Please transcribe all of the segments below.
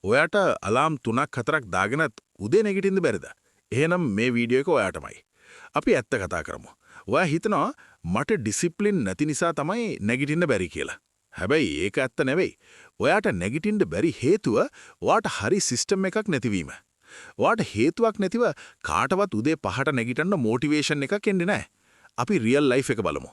ඔයාට අලාම් තුනක් හතරක් දාගෙනත් උදේ නැගිටින්න බැරිද? එහෙනම් මේ වීඩියෝ එක ඔයාටමයි. අපි ඇත්ත කතා කරමු. ඔයා හිතනවා මට ඩිසිප්ලින් නැති නිසා තමයි නැගිටින්න බැරි කියලා. හැබැයි ඒක ඇත්ත නෙවෙයි. ඔයාට නැගිටින්න බැරි හේතුව ඔයාට හරි සිස්ටම් එකක් නැතිවීම. ඔයාට හේතුවක් නැතිව කාටවත් උදේ 5ට නැගිටින්න මොටිවේෂන් එකක් එන්නේ නැහැ. අපි රියල් ලයිෆ් එක බලමු.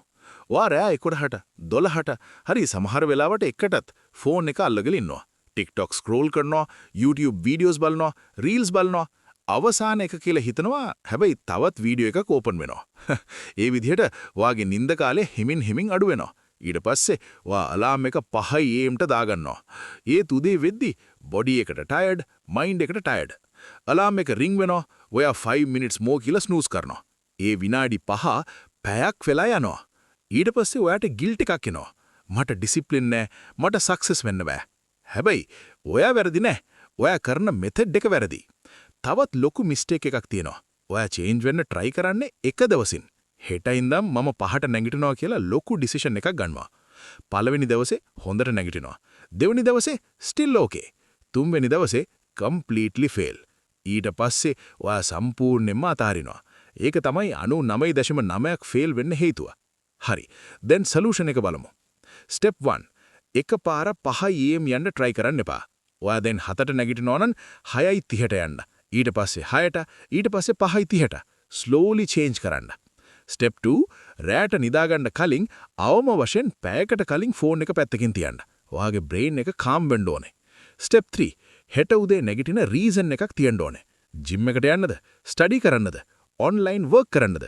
ඔයා රෑ 11ට, 12ට, හරි සමහර වෙලාවට 1ටත් ෆෝන් එක අල්ලගෙන ඉන්නවා. TikTok scroll කරනවා, YouTube videos බලනවා, රීල්ස් බලනවා. අවසාන එක කියලා හිතනවා. හැබැයි තවත් වීඩියෝ එකක් ඕපන් වෙනවා. ඒ විදිහට ඔයාගේ නින්ද කාලය හිමින් හිමින් අඩු වෙනවා. ඊට පස්සේ ඔයා අලාම් එක 5 AM ට දාගන්නවා. ඒත් උදේ වෙද්දි බොඩි එකට ටයර්ඩ්, මයින්ඩ් එකට ටයර්ඩ්. අලාම් එක රින්ග් වෙනවා. ඔයා 5 minutes more කියලා ස්නූස් කරනවා. ඒ විනාඩි 5 පැයක් වෙලා යනවා. ඊට පස්සේ ඔයාට ගිල්ට් එකක් එනවා. මට ඩිසිප්ලින් නෑ, මට සක්සස් වෙන්න බෑ. හැබැයි ඔයා වැරදි නෑ. ඔයා කරන මෙතඩ් එක වැරදි. තවත් ලොකු මිස්ටේක් එකක් තියෙනවා. ඔයා චේන්ජ් වෙන්න try කරන්නේ එක දවසින්. හෙට ඉඳන් මම 5ට නැගිටිනවා කියලා ලොකු ඩිසිෂන් එකක් ගන්නවා. පළවෙනි දවසේ හොඳට නැගිටිනවා. දෙවෙනි දවසේ ස්ටිල් ඕකේ. තුන්වෙනි දවසේ කම්ප්ලීට්ලි ෆේල්. ඊට පස්සේ ඔයා සම්පූර්ණයෙන්ම අතාරිනවා. ඒක තමයි 99.9ක් ෆේල් වෙන්න හේතුව. හරි. දැන් සොලියුෂන් එක බලමු. ස්ටෙප් 1. එකපාර 5 AM යන්න try කරන්න එපා. ඔයා දැන් 7ට නැගිටිනවා නම් 6:30ට යන්න. ඊට පස්සේ 6ට, ඊට පස්සේ 5:30ට ස්ලෝලි චේන්ජ් කරන්න. ස්ටෙප් 2. රෑට නිදාගන්න කලින් අවම වශයෙන් පැයකට කලින් ෆෝන් එක පැත්තකින් තියන්න. ඔයාගේ බ්‍රේන් එක කාම් වෙන්න ඕනේ. ස්ටෙප් 3. හෙට උදේ නැගිටින රීසන් එකක් තියෙන්න ඕනේ. ජිම් එකට යන්නද? ස්ටඩි කරන්නද? ඔන්ලයින් වර්ක් කරන්නද?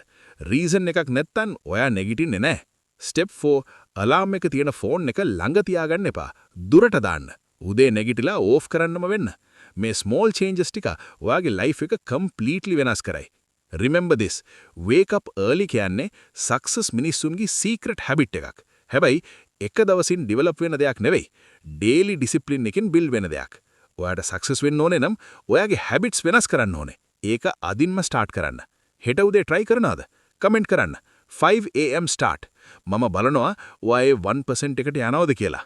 රීසන් එකක් නැත්තම් ඔයා නැගිටින්නේ නැහැ. ස්ටෙප් 4. අලාම් එක තියෙන ෆෝන් එක ළඟ තියාගන්න එපා. දුරට දාන්න. උදේ නැගිටලා ඕෆ් කරන්නම වෙන්න. මේ ස්මෝල් චේන්ජස් ටික ඔයාගේ ලයිෆ් එක කම්ප්ලීට්ලි වෙනස් කරයි. Remember this, wake up early කියන්නේ සක්සස් මිනිස්සුන්ගේ සීක්‍රට් හැබිට් එකක්. හැබැයි එක දවසින් ඩෙවලොප් වෙන දෙයක් නෙවෙයි. ඩේලි ඩිසිප්ලින් එකකින් බිල්ඩ් වෙන දෙයක්. ඔයාට සක්සස් වෙන්න ඕනේ නම් ඔයාගේ හැබිට්ස් වෙනස් කරන්න ඕනේ. ඒක අදින්ම ස්ටාර්ට් කරන්න. හෙට උදේ try කරනවද? කමෙන්ට් කරන්න. 5 AM start. මම බලනවා ඔයා ඒ 1% එකට යනවද කියලා.